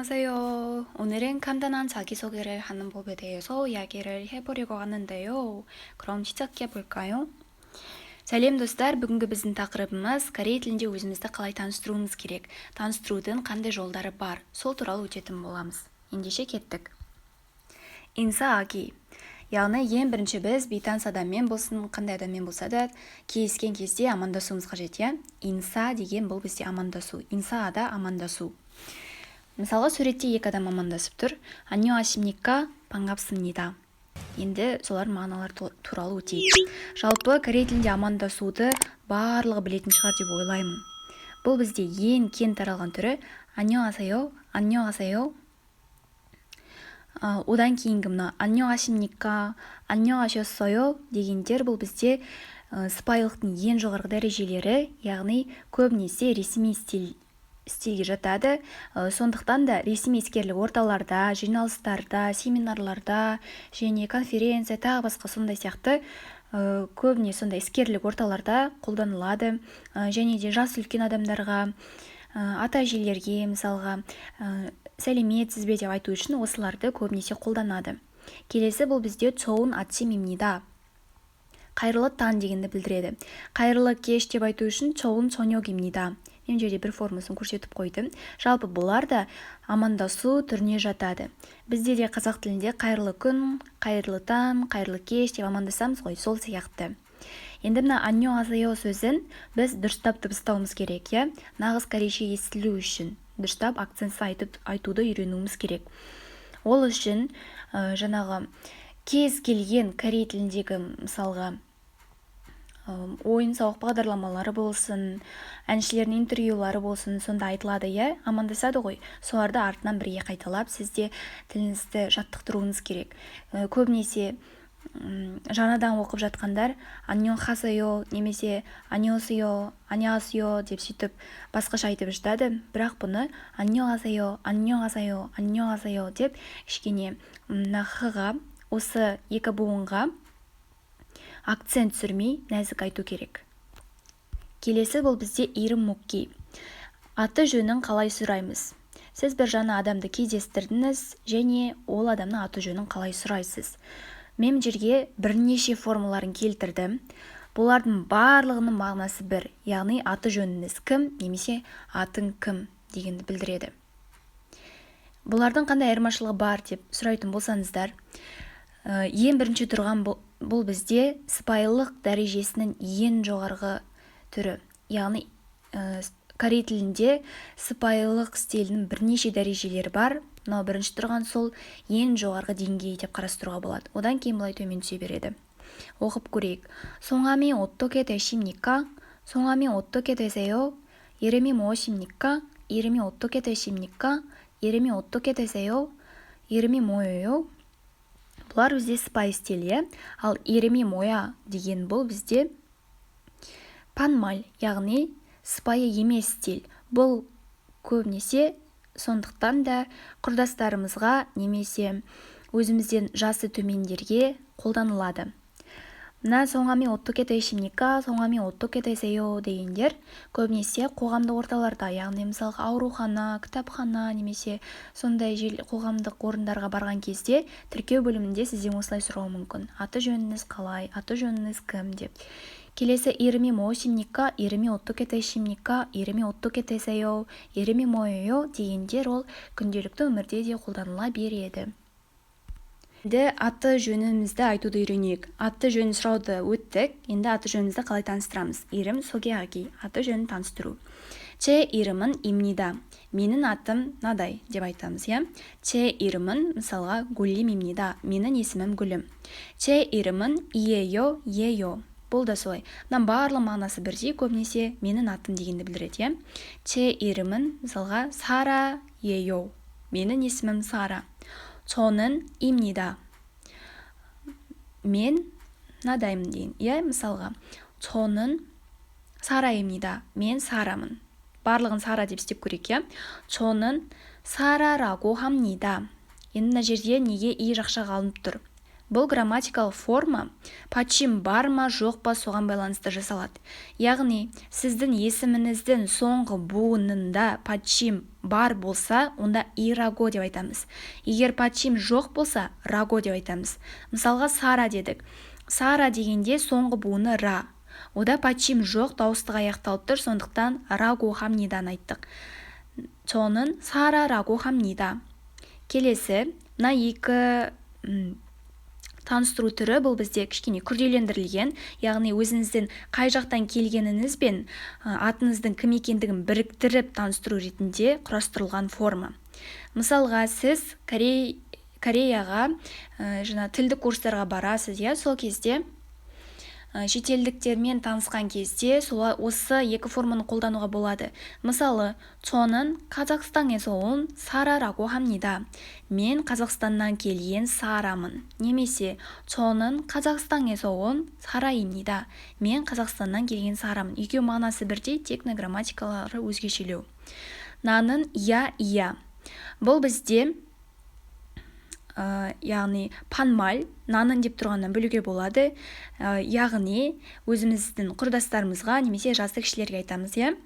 안녕하세요. 오늘은 간단한 자기소개를 하는 법에 대해서 이야기를 해보려고 하는데요. 그럼 시작해 볼까요? Сәлем, достар! Бүгінгі біздің тақырыбымыз: корей тілінде өзімізді қалай таныстыруымыз керек, таныстырудың қандай жолдары бар, сол туралы өтетін боламыз. Ендеше, кеттік. 인사하기, яғни ең бірінші біз бейтаныс адаммен болсын, қандай адаммен болса да, кездескен кезде амандасуымыз қажет, иә. 인사 деген бұл бізде амандасу, 인사하다, амандасу. Мысалға, суретте екі адам амандасып тұр: 안녕하십니까, 반갑습니다. Енді солардың мағыналары туралы өтейік. Жалпы, корей тілінде амандасуды барлығы білетін шығар деп ойлаймын. Бұл бізде ең кең таралған түрі: 안녕하세요, 안녕하세요. Одан кейінгі мына 안녕하십니까, 안녕하셨어요 дегендер, бұл бізде сыпайылықтың ең жоғарғы дәрежелері, яғни көбінесе ресми стильге жатады. Сондықтан да ресми іскерлік орталарда, жиналыстарда, семинарларда және конференция, тағы басқа сондай сияқты, көбіне сондай іскерлік орталарда қолданылады. Және де жас үлкен адамдарға, ата әжелерге, мысалға, «сәлеметсіз бе» деп айту үшін осыларды көбінесе қолданады. Келесі бұл бізде 좋은 아침입니다, қайырлы таң дегенді білдіреді. Қайырлы кеш деп айту үшін 좋은 저녁입니다. Мен жерде бір формасын көрсетіп қойдым. Жалпы, бұлар да амандасу түріне жатады. Бізде де қазақ тілінде қайырлы күн, қайырлы таң, қайырлы кеш деп амандасамыз ғой, сол сияқты. Енді мына 안녕하세요 сөзін біз дұрыстап дыбыстауымыз керек, иә. Нағыз корейше естілу үшін дұрыстап акцентсіз айтып, айтуды үйренуіміз керек. Ол үшін жаңағы кез келген корей тіліндегі, мысалға, ойын сауық бағдарламалары болсын, әншілердің интервьюлары болсын, сонда айтылады, иә, амандасады ғой. Соларды артынан бірге қайталап, сіз де тіліңізді жаттықтыруыңыз керек. Көбінесе жаңадан оқып жатқандар 안녕하세요 немесе 안녕하세요, 안녕하세요 деп сөйтіп басқаша айтып жатады. Бірақ бұны 안녕하세요, 안녕하세요, 안녕하세요 деп кішкене мына х-ға, осы екі буынға акцент түсірмей, нәзік айту керек. Келесі бұл бізде 이름 묻기, аты жөнін қалай сұраймыз? Сіз бір жаңа адамды кездестірдіңіз және ол адамның аты жөнін қалай сұрайсыз? Мен мына жерге бірнеше формаларын келтірдім. Бұлардың барлығының мағынасы бір, яғни аты жөніңіз кім немесе атың кім дегенді білдіреді. Бұлардың қандай айырмашылығы бар деп сұрайтын болсаңыздар, ең бірінші тұрған бұл бізде сыпайылық дәрежесінің ең жоғарғы түрі, яғни корей тілінде сыпайылық стилінің бірнеше дәрежелері бар. Мынау бірінші тұрған сол ең жоғарғы деңгей деп қарастыруға болады. Одан кейін былай төмен түсе береді. Оқып көрейік: 성함이 어떻게 되십니까? 성함이 어떻게 되세요? 이름이 무엇입니까? 이름이 어떻게 되십니까? 이름이 어떻게 되세요? 이름이 뭐예요? Бұлар бізде сыпайы стиль, иә. Ал 이름이 뭐야 деген бұл бізде 반말, яғни сыпайы емес стиль. Бұл көбінесе, сондықтан да, құрдастарымызға немесе өзімізден жасы төмендерге қолданылады. Мына 성함이 어떻게 되십니까, 성함이 어떻게 되세요 дегендер көбінесе қоғамдық орталарда, яғни мысалға, аурухана, кітапхана немесе сондай қоғамдық орындарға барған кезде тіркеу бөлімінде сізден осылай сұрауы мүмкін: аты жөніңіз қалай, аты жөніңіз кім деп. Келесі 이름이 무엇입니까, 이름이 어떻게 되십니까, 이름이 어떻게 되세요, 이름이 뭐예요 дегендер ол күнделікті өмірде де қолданыла береді. Енді аты жөнімізді айтуды үйренейік. Аты жөнін сұрауды өттік, енді аты жөнімізді қалай таныстырамыз? 이름 소개하기, аты жөнін таныстыру. 제 이름은 입니다, менің атым мынадай деп айтамыз, иә. 제 이름은, мысалға, Гүлім입니다, менің есімім Гүлім. 제 이름은 이에요, 예요. Бұл да солай, мынаның барлық мағынасы бірдей, көбінесе менің атым дегенді білдіреді, иә. 제 이름은, мысалға, Сара예요, менің есімім Сара. 저는 입니다, мен мынадаймын деген, иә. Мысалға, 저는 Сара입니다, мен Сарамын. Барлығын Сара деп істеп көрейік, иә. 저는 Сара라고 합니다. Енді мына жерде неге и жақшаға алынып тұр? Бұл грамматикалық форма 받침 бар ма, жоқ па, соған байланысты жасалады. Яғни сіздің есіміңіздің соңғы буынында 받침 бар болса, онда 이라고 деп айтамыз. Егер 받침 жоқ болса, 라고 деп айтамыз. Мысалға, Сара дедік. Сара дегенде соңғы буыны ра. Ода 받침 жоқ, дауыстыға аяқталып тұр, сондықтан 라고 합니다ны айттық. 저는 사라라고 합니다. Келесі, мына екі таныстыру түрі бұл бізде кішкене күрделендірілген, яғни өзіңіздің қай жақтан келгеніңіз бен атыңыздың кім екендігін біріктіріп таныстыру ретінде құрастырылған форма. Мысалға, сіз Кореяға жаңа тілдік курстарға барасыз, иә, сол кезде шетелдіктермен танысқан кезде осы екі форманы қолдануға болады. Мысалы, 저는 Казахстан에서 온 사라라고 합니다. Мен Қазақстаннан келген Сарамын. Немесе 저는 Казахстан에서 온 사라입니다. Мен Қазақстаннан келген Сарамын. Екеуі мағынасы бірдей, тек грамматикалары өзгешелеу. 나는 야, 이야. Бұл бізде яғни 반말, 나는 деп тұрғаннан білуге болады, яғни өзіміздің құрдастарымызға немесе жасы кішілерге айтамыз, иә.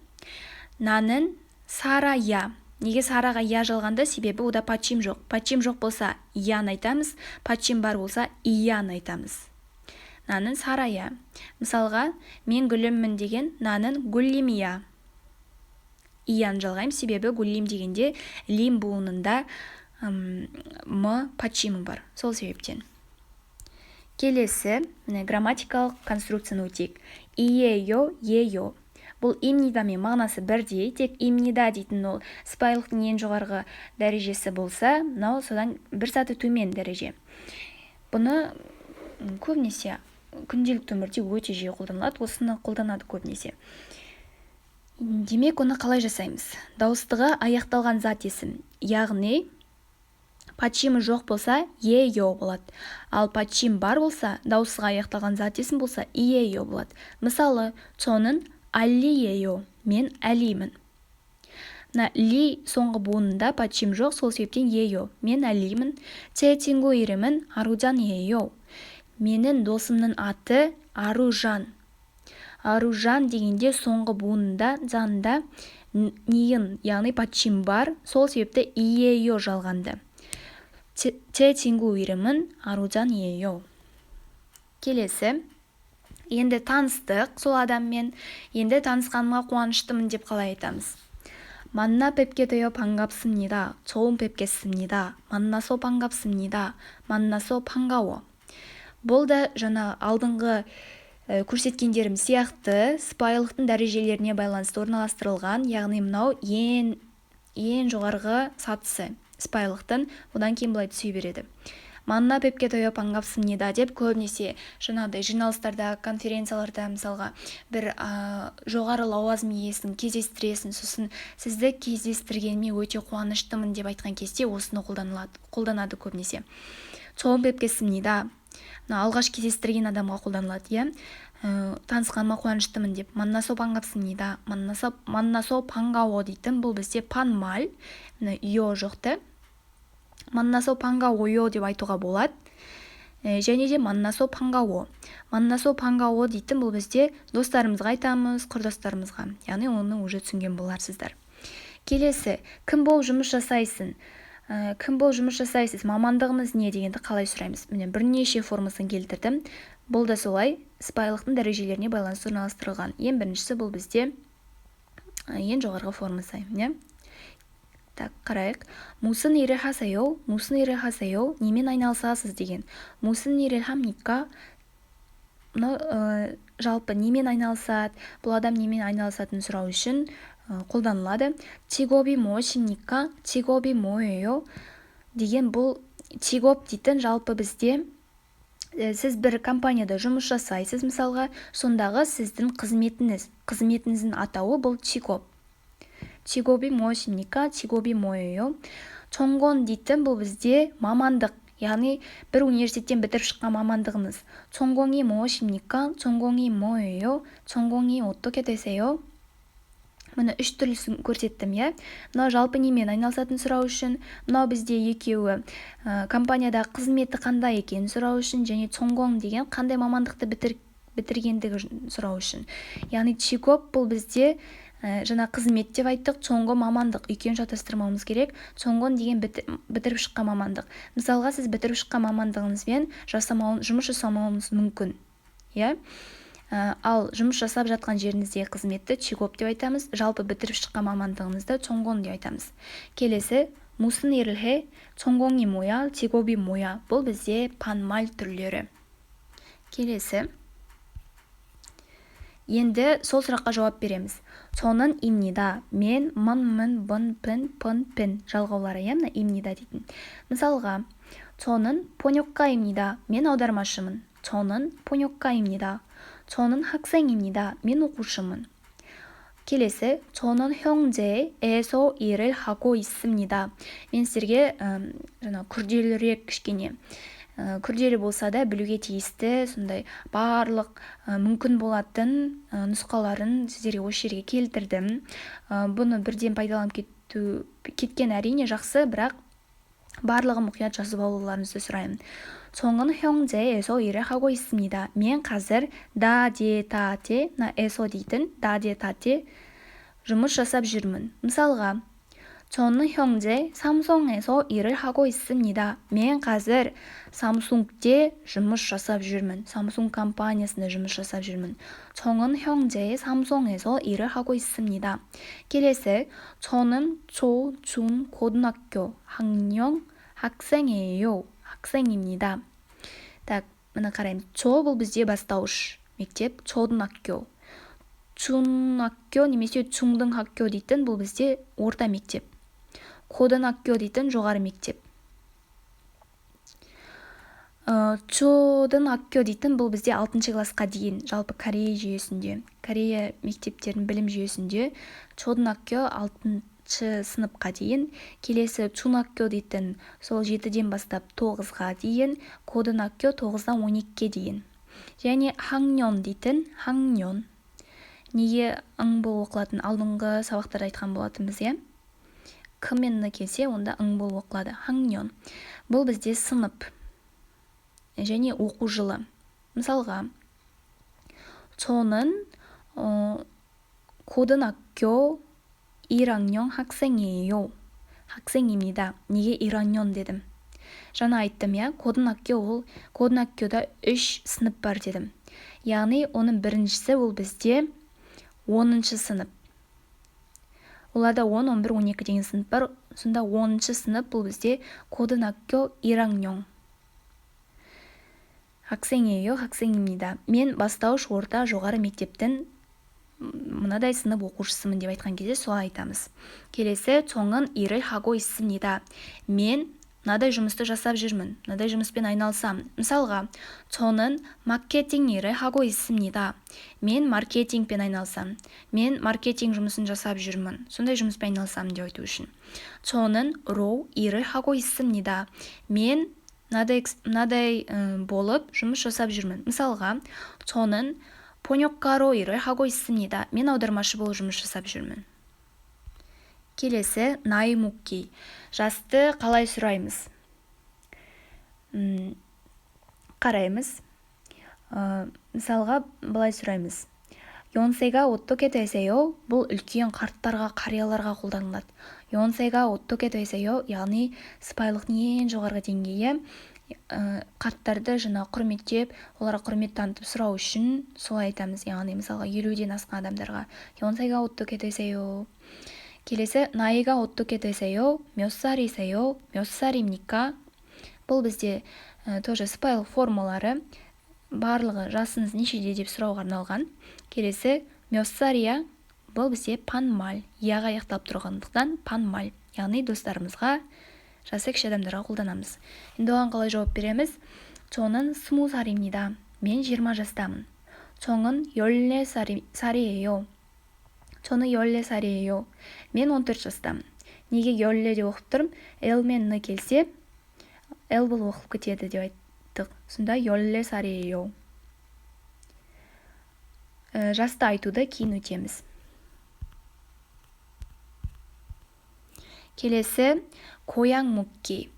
나는 사라야. Неге Сараға я жалғанды? Себебі ода 받침 жоқ. 받침 жоқ болса, яны айтамыз, 받침 бар болса, ияны айтамыз. 나는 사라야. Мысалға, мен Гүліммін деген 나는 гүллимия. Ияны жалғаймын, себебі гүллим дегенде лим буынында м 받чимі бар, сол себептен. Келесі, міне, грамматикалық конструкцияны өтейік. 이에요, 예요. Бұл имнидамен мағынасы бірдей, тек имнида дейтін ол сыпайылықтың ең жоғарғы дәрежесі болса, мынау содан бір саты төмен дәреже. Бұны көбінесе күнделікті өмірде өте жиі қолданылады, осыны қолданады көбінесе. Демек, оны қалай жасаймыз? Дауыстығы аяқталған зат есім, яғни 받чимі жоқ болса, её болады, ал 받чим бар болса, дауыссызға аяқталған зат есім болса, иеё болады. Мысалы, 저는 аллиеё, мен Әлимін. Мына ли соңғы буынында 받чим жоқ, сол себептен её, мен Әлимін. 제 친구 이름은 аружан이에요. Менің досымның аты Аружан. Аружан дегенде соңғы буынында, жанында ниын, яғни 받чим бар, сол себепті иеё жалғанды. 제 친구 이름은 аружан이에요. Келесі, енді таныстық сол адаммен, енді танысқаныма қуаныштымын деп қалай айтамыз? 만나 뵙게 되어 반갑습니다. 처음 뵙겠습니다. 만나서 반갑습니다. 만나서 반가워. Бұл да жаңа алдыңғы көрсеткендерім сияқты сыпайылықтың дәрежелеріне байланысты орналастырылған, яғни мынау ең ең жоғарғы сатысы сыпайылықтың, одан кейін былай түсе береді. 만나 뵙게 되어 반갑습니다 деп көбінесе жаңағыдай жиналыстарда, конференцияларда, мысалға, бір жоғары лауазым иесін кездестіресің, сосын сізді кездестіргеніме өте қуаныштымын деп айтқан кезде осыны қолданылады, қолданады көбінесе. 처음 뵙겠습니다 мына алғаш кездестірген адамға қолданылады, иә, танысқаныма қуаныштымын деп. 만나서 반갑습니다. 만나서 반가워 дейтін бұл бізде 반말, мына ё жоқ та. 만나서 반가워요 деп айтуға болады. Және де 만나서 반가워. 만나서 반가워 дейтін бұл бізде достарымызға айтамыз, құрдастарымызға, яғни оны уже түсінген боларсыздар. Келесі, кім болып жұмыс жасайсың, кім болып жұмыс жасайсыз, мамандығыңыз не дегенді қалай сұраймыз? Міне, бірнеше формасын келтірдім. Бұл да солай сыпайылықтың дәрежелеріне байланысты орналастырылған. Ең біріншісі бұл бізде ең жоғарғы формасы, иә. Так, қарайық. 무슨 일을 하세요? 무슨 일을 하세요? Немен айналысасыз деген. 무슨 일을 합니까? Мынау жалпы немен айналысады, бұл адам немен айналысатынын сұрау үшін қолданылады. 직업이 무엇입니까? 직업이 뭐예요? Деген бұл 직업 дейтін жалпы бізде сіз бір компанияда жұмыс жасайсыз, мысалға, сондағы сіздің қызметіңіз, қызметіңіздің атауы бұл 직업. 직업이 무엇입니까? 직업이 뭐예요? 전공 дейтін бұл бізде мамандық, яғни бір университеттен бітіріп шыққан мамандығыңыз. 전공이 무엇입니까? 전공이 뭐예요? 전공이 어떻게 되세요? Міне, үш түрлісін көрсеттім, иә. Мынау жалпы немен айналысатын сұрау үшін, мынау бізде екеуі компанияда қызметі қандай екенін сұрау үшін және 전공 деген қандай мамандықты бітіргендігі сұрау үшін. Яғни 직업 бұл бізде жаңа қызмет деп айттық, 전공 мамандық, екеуін шатастырмауымыз керек. 전공 деген бітіріп шыққан мамандық. Мысалға, сіз бітіріп шыққан мамандығыңызбен жұмыс жасамауыңыз мүмкін, иә. Ал жұмыс жасап жатқан жеріңіздегі қызметті 직업 деп айтамыз, жалпы бітіріп шыққан мамандығыңызды 전공 деп айтамыз. Келесі 무슨 일을 해? 전공이 뭐야? 직업이 뭐야? Бұл бізде 반말 түрлері. Келесі. Енді сол сұраққа жауап береміз. 저는 입니다. Мен, мын, мін, бын, пін, пын, пін жалғаулары, иә, мына 입니다 дейтін. Мысалға, 저는 번역가입니다. Мен аудармашымын. 저는 번역가입니다. 저는 학생입니다. Мен оқушымын. Келесі, 저는 현재 에서 일을 하고 있습니다. Мен сіздерге жаңа күрделірек, кішкене күрделі болса да білуге тиісті сондай барлық мүмкін болатын нұсқаларын сіздерге осы жерге келтірдім. Бұны бірден пайдаланып кеткен әрине жақсы, бірақ барлығын мұқият жазып алуларыңызды сұраймын. 저는 현재 에서 일을 하고 있습니다. Мен қазір да, де, та, те, мына 에서 дейтін да, де, та, те жұмыс жасап жүрмін. Мысалға, 저는 현재 삼성에서 일을 하고 있습니다. Мен қазір Samsungте жұмыс жасап жүрмін. Samsung компаниясында жұмыс жасап жүрмін. 저는 현재 삼성에서 일을 하고 있습니다. Келесі, 저는 초, 중, 고등학교 학년 학생이에요. 학생입니다. Так, міне қараймыз. 초 бұл бізде бастауыш мектеп, 초등학교. 중학교 немесе 중등학교 дейтін бұл бізде орта мектеп. 고등학교 дейтін жоғары мектеп. 초등학교 дейтін бұл бізде 6 классқа дейін, жалпы Корея жүйесінде, Корея мектептерінің білім жүйесінде 초등학교 6 сыныпқа дейін, келесі 중학교 дейтін сол 7-ден бастап 9-ға дейін, 고등학교 9-дан 12-ге дейін. Және 학년 дейтін, 학년 неге ң болып оқылатын, алдыңғы сабақтарда айтқан болатынбыз, иә. К мен н келсе, онда ң болып оқылады. 학년 бұл бізде сынып және оқу жылы. Мысалға, 저는 고등학교 1학년 학생이에요. 학생입니다. Неге 1학년 дедім? Жаңа айттым, иә, 고등학교 ол 고등학교да үш сынып бар дедім. Яғни оның біріншісі ол бізде 10 сынып. Оларда 10, 11, 12 деген сынып бар. Сонда 10 сынып бұл бізде 고등학교 1학년. 학생이에요, 학생입니다. Мен бастауыш, орта, жоғары мектептің мынадай сынып оқушысымын деп айтқан кезде солай айтамыз. Келесі, 저는 일을 하고 있습니다. Мен мынадай жұмысты жасап жүрмін, мынадай жұмыспен айналысамын. Мысалға, 저는 маркетинг 일을 하고 있습니다. Мен маркетингпен айналысамын. Мен маркетинг жұмысын жасап жүрмін. Сондай жұмыспен айналысамын деп айту үшін. 저는 로 일을 하고 있습니다. Мен мынадай болып жұмыс жасап жүрмін. Мысалға, 저는 번역가로 일을 하고 있습니다. Мен аудармашы болып жұмыс жасап жүрмін. Келесі, 나이 묻기. Жасты қалай сұраймыз? Қараймыз. Мысалға, былай сұраймыз. 연세가 어떻게 되세요? Бұл үлкен қарттарға, қарияларға қолданылады. 연세가 어떻게 되세요? Яғни сыпайылықтың ең жоғарғы деңгейі, қарттарды жаңа құрметтеп, оларға құрмет танытып сұрау үшін солай айтамыз. Яғни мысалға, 50-ден асқан адамдарға 연세가 어떻게 되세요? Келесі, 나이가 어떻게 되세요? 몇 살이세요? 몇 살입니까? Бұл бізде тоже сыпайылық формалары, барлығы жасыңыз нешеде деп сұрауға арналған. Келесі, 몇 살이야? Бұл бізде 반말, яға аяқталып тұрғандықтан 반말, яғни достарымызға, жасы кіші адамдарға қолданамыз. Енді оған қалай жауап береміз? 저는 20살입니다. Мен 20 жастамын. 저는 14살이에요. 저는 14살이에요. Мен 14 жастамын. Неге 열네 деп оқып тұрмын? Л мен н келсе, Л болып оқылып кетеді деп айттық. Сонда 14살이에요. Жасты айтуды кейін өтеміз. Келесі 고향 묻기,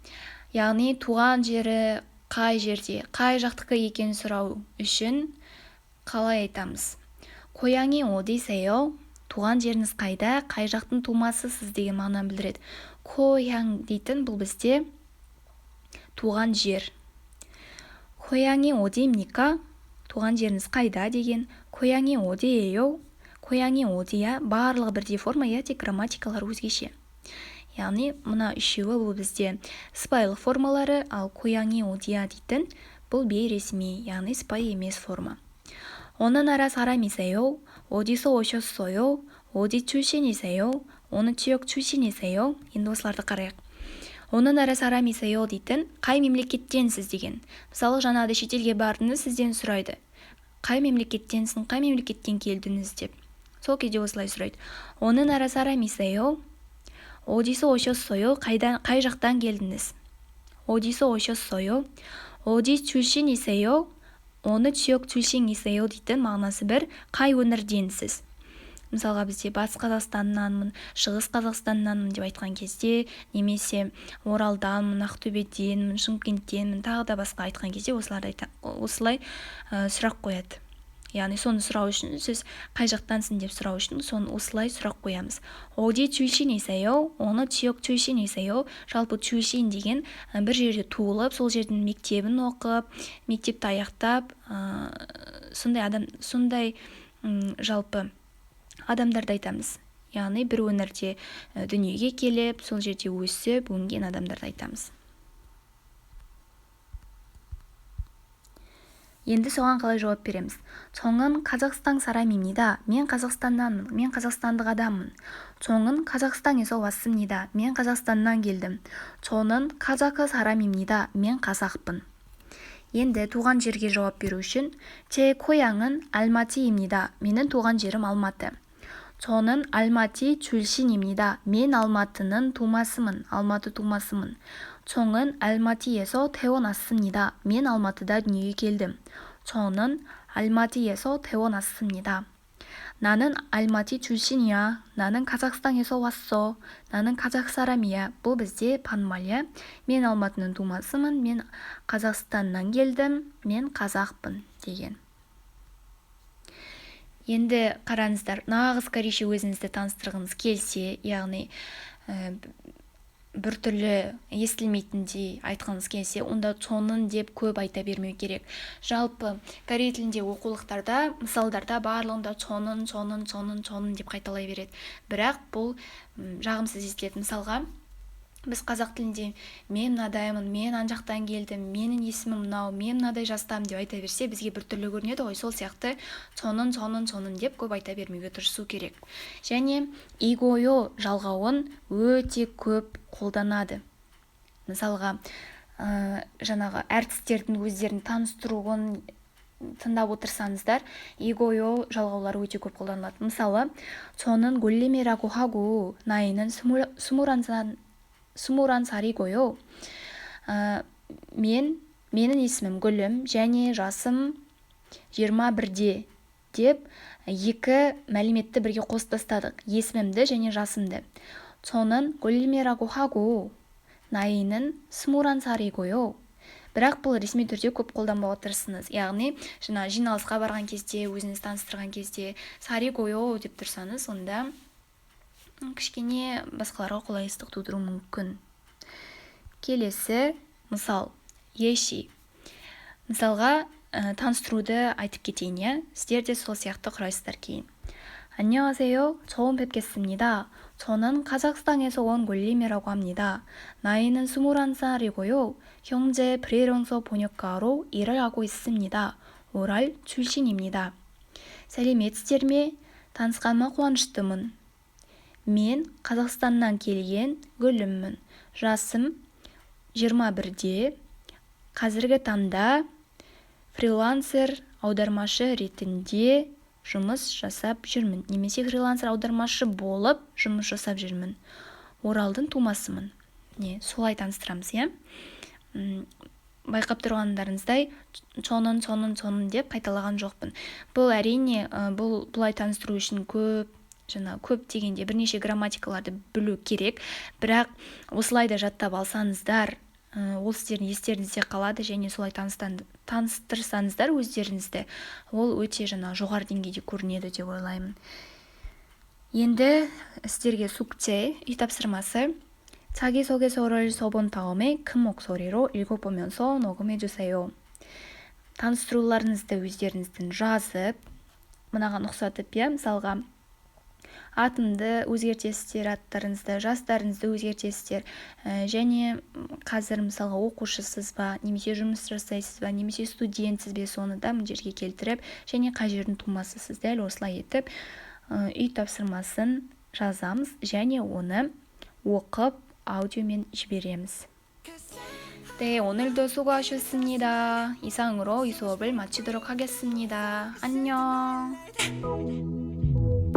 яғни туған жері қай жерде, қай жақтікі екенін сұрау үшін қалай айтамыз? 고향이 어디세요? Туған жеріңіз қайда, қай жақтың тумасысыз деген мағынаны білдіреді. 고향 дейтін бұл бізде туған жер. 고향이 어디입니까? Туған жеріңіз қайда деген. 고향이 어디예요? 고향이 어디야? Барлығы бірдей форма, иә, тек грамматикалар өзгеше. Яғни мына үшеуі бұл бізде сыпайылық формалары, ал 고향이 어디야 дейтін бұл бейресми, яғни сыпайы емес форма. 어느 나라 사람이세요? 어디서 오셨어요? 어디 출신이세요? 어느 지역 출신이세요? Енді осыларды қарайық. 어느 나라 사람이세요 дейтін қай мемлекеттенсіз деген. Мысалы, жаңағыдай шетелге бардыңыз, сізден сұрайды. Қай мемлекеттенсің, қай мемлекеттен келдіңіз деп. Сол кезде осылай сұрайды. 어느 나라 사람이세요? 어디서 오셨어요? қайдан, қай жақтан келдіңіз? 어디서 오셨어요? 어디 출신이세요? 어느 지역 출신이세요 дейтін мағынасы бір, қай өңірденсіз? Мысалға, бізде Батыс Қазақстаннанмын, Шығыс Қазақстаннанмын деп айтқан кезде, немесе Оралданмын, Ақтөбеденмін, Шымкенттенмін, тағы да басқа айтқан кезде осыларды осылай сұрақ қояды. Яғни соны сұрау үшін, сіз қай жақтансың деп сұрау үшін соны осылай сұрақ қоямыз. 어디 출신이세요? 어느 지역 출신이세요? Жалпы 출신 деген бір жерде туылып, сол жердің мектебін оқып, мектепті аяқтап, сондай адам, сондай жалпы адамдарды айтамыз. Яғни бір өңірде дүниеге келіп, сол жерде өсіп, өнген адамдарды айтамыз. Енді соған қалай жауап береміз? 저는 Казахстан 사람입니다. Мен Қазақстаннанмын, мен қазақстандық адаммын. 저는 Казахстан에서 왔습니다. Мен Қазақстаннан келдім. 저는 казахы 사람입니다. Мен қазақпын. Енді туған жерге жауап беру үшін 제 고향은 Алматы입니다. Менің туған жерім Алматы. 저는 Алматы 출신입니다. Мен Алматының тумасымын, Алматы тумасымын. 저는 알마티에서 태어났습니다. мен Алматыда дүниеге келдім. 저는 알마티에서 태어났습니다. 나는 알마티 출신이야. 나는 казахстан에서 왔어. 나는 казах 사람이야. Бұл бізде 반말, иә. Мен Алматының тумасымын, мен Қазақстаннан келдім, мен қазақпын деген. Енді қараңыздар, нағыз корейше өзіңізді таныстырғыңыз келсе, яғни біртүрлі естілмейтіндей айтқыңыз келсе, онда 저는 деп көп айта бермеу керек. Жалпы корей тілінде оқулықтарда, мысалдарда барлығында 저는, 저는, 저는, 저는 деп қайталай береді. Бірақ бұл жағымсыз естіледі. Мысалға, біз қазақ тілінде мен мынадаймын, мен ан жақтан келдім, менің есімім мынау, мен мынадай жастамын деп айта берсе, бізге біртүрлі көрінеді ғой. Сол сияқты 저는, 저는, 저는 деп көп айта бермеуге тырысу керек. Және 이고요 жалғауын өте көп қолданады. Мысалға, жаңағы әртістердің өздерін таныстыруын тыңдап отырсаңыздар, 이고요 жалғаулары өте көп қолданылады. Мысалы, 저는 골림이라고 하고 나이는 스물한 살이고요. Менің есімім Гүлім және жасым 21-де деп екі мәліметті бірге қосып тастадық. Есімімді және жасымды. 저는 골림이라고 하고 나이는 스물한 살이고요. Бірақ бұл ресми түрде көп қолданбауға тырысыңыз. Яғни жаңа жиналысқа барған кезде, өзіңізді таныстырған кезде 살이고요 деп тұрсаңыз, онда кішкене басқаларға қолайсыздық тудыруы мүмкін. Келесі мысал, еши. Мысалға, таныстыруды айтып кетейін, иә? Сіздер де сол сияқты құрайсыздар кейін. 안녕하세요. 처음 뵙겠습니다. 저는 카자흐스탄에서 온 골림이라고 합니다. 나이는 21살이고요. 현재 프리랜서 번역가로 일을 하고 있습니다. 오랄 출신입니다. сәлеметсіздер ме? Танысқаныма қуаныштымын. Мен Қазақстаннан келген Гүліммін. Жасым 21-де. Қазіргі таңда фрилансер аудармашы ретінде жұмыс жасап жүрмін. Немесе фрилансер аудармашы болып жұмыс жасап жүрмін. Оралдың тумасымын. Не, солай таныстырамыз, иә? Байқап тұрғандарыңыздай, 저는, 저는, 저는 деп қайталаған жоқпын. Бұл әрине, бұл бұлай таныстыру үшін көп Жаңа көп дегенде бірнеше грамматикаларды білу керек, бірақ осылай да жаттап алсаңыздар, ол сіздердің естеріңізде қалады және солай таныстырсаңыздар өздеріңізді, ол өте жаңа жоғары деңгейде көрінеді деп ойлаймын. Енді сіздерге 숙제, үй тапсырмасы. 자기소개서를 써본 다음에 큰 목소리로 읽어보면서 녹음해주세요. Таныстыруларыңызды өздеріңіздің жазып, мынаған ұқсатып, иә, мысалға, атымды өзгертесіздер, аттарыңызды, жастарыңызды өзгертесіздер және қазір, мысалға, оқушысыз ба немесе жұмыс жасайсыз ба немесе студентсіз бе, соны да мына жерге келтіріп, және қай жердің тумасысыз, дәл осылай етіп үй тапсырмасын жазамыз және оны оқып, аудиомен жібереміз. 네, 오늘도 수고하셨습니다. 이상으로 이 수업을 마치도록 하겠습니다. 안녕.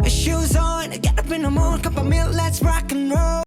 Shoes on, get up in the morning, cup of milk, let's rock and roll.